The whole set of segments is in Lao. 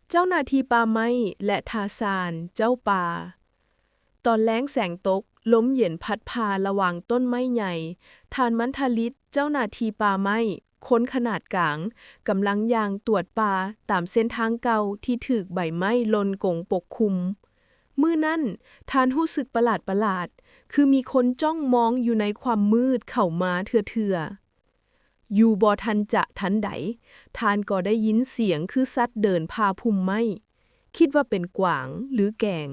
ເຈົ້າໜ້າທີ່ປ່າໄມ້ ແລະ ທາຊານ ເຈົ້າປ່າ. ຕອນແລງແສງຕົກ, ລົມເຢັນພັດຜ່າລະຫວ່າງຕົ້ນໄມ້ໃຫຍ່. ທ່ານມັນທະລິດ ເຈົ້າໜ້າທີ່ປ່າໄມ້, ຄົນຂະໜາດກາງ, ກຳລັງຍ່າງຕວດປ່າຕາມເສັ້ນທາງເກົ່າທີ່ຖືກໃບໄມ້ຫຼົ່ນກົງປົກຄຸມ. ມື້ນັ້ນ, ທ່ານຮູ້ສຶກປະຫຼາດໆ, ຄືມີຄົນຈ້ອງມອງຢູ່ໃນຄວາມມືດເຂົ້າມາເທື່ອໆ. ຢູ່ບໍ່ທັນຈະທັນໃດ, ທ່ານກໍໄດ້ຍິນສຽງຄືສັດເດີນຜ່າພຸ່ມໄມ້, ຄິດວ່າເປັນກວາງ ຫຼື ແກງ,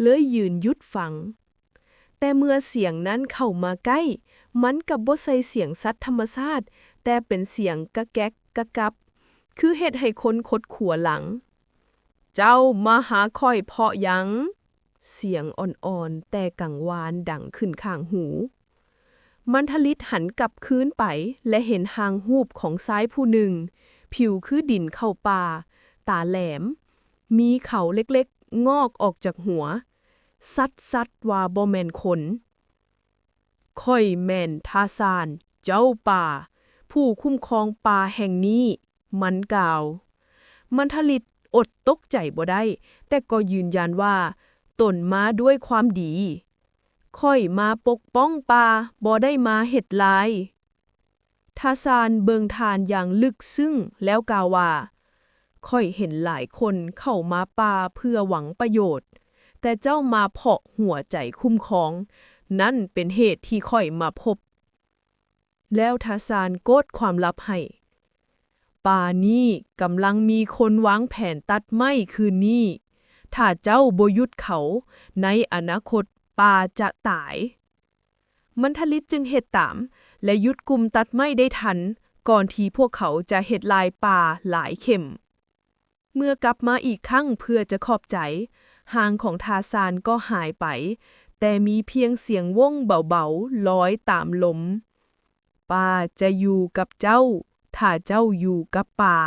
ເລີຍຢືນຢຸດຟັງ. ແຕ່ເມື່ອສຽງນັ້ນເຂົ້າມາໃກ້, ມັນກັບບໍ່ໃຊ່ສຽງສັດທຳມະຊາດ, ແຕ່ເປັນສຽງກະແກັກກະກັບ, ຄືເຮັດໃຫ້ຄົນຄົດຂົວຫຼັງ. ເຈົ້າມາຫາຂ້ອຍເພາະຫຍັງ? ສຽງອ່ອນໆ ແຕ່ກັງວານດັງຂຶ້ນຂ້າງຫູ. ມັນທະລິດຫັນກັບຄືນໄປ ແລະ ເຫັນຮ່າງຮູບຂອງຊາຍຜູ້ໜຶ່ງ, ຜິວຄືດິນເຂົ້າປ່າ, ຕາແຫຼມ, ມີເຂົາເລັກໆງອກອອກຈາກຫົວ, ສັດໆວ່າບໍ່ແມ່ນຄົນ. ຂ້ອຍແມ່ນທາຊານ ເຈົ້າປ່າ, ຜູ້ຄຸ້ມຄອງປ່າແຫ່ງນີ້, ມັນກ່າວ. ມັນທະລິດອົດຕົກໃຈບໍ່ໄດ້, ແຕ່ກໍຢືນຢັນວ່າຕົນມາດ້ວຍຄວາມດີ. ຂ້ອຍມາປົກປ້ອງປ່າ, ບໍ່ໄດ້ມາເຮັດລາຍ. ທາຊານເບິ່ງທ່ານຢ່າງເລິກເຊິ່ງ ແລ້ວກ່າວວ່າ, ຂ້ອຍເຫັນຫຼາຍຄົນເຂົ້າມາປ່າເພື່ອຫວັງປະໂຫຍດ, ແຕ່ເຈົ້າມາເພາະຫົວໃຈຄຸ້ມຄອງ, ນັ້ນເປັນເຫດທີ່ຂ້ອຍມາພົບ. ແລ້ວທາຊານໂກດຄວາມລັບໃຫ້, ປ່ານີ້ກຳລັງມີຄົນວາງແຜນຕັດໄມ້ຄືນນີ້. ຖ້າເຈົ້າບໍ່ຢຸດເຂົາ, ໃນອະນາຄົດປ່າຈະຕາຍ. ມັນທະລິດຈຶ່ງເຮັດຕາມ ແລະ ຢຸດກຸ່ມຕັດໄມ້ໄດ້ທັນ ກ່ອນທີ່ພວກເຂົາຈະເຮັດລາຍປ່າຫຼາຍເຂັມ. ເມື່ອກັບມາອີກຄັ້ງເພື່ອຈະຂອບໃຈ, ຮ່າງຂອງທາຊານກໍຫາຍໄປ, ແຕ່ມີພຽງສຽງວົງເບົາໆລອຍຕາມລົມ. ປ່າຈະຢູ່ກັບເຈົ້າ, ຖ້າເຈົ້າຢູ່ກັບປ່າ.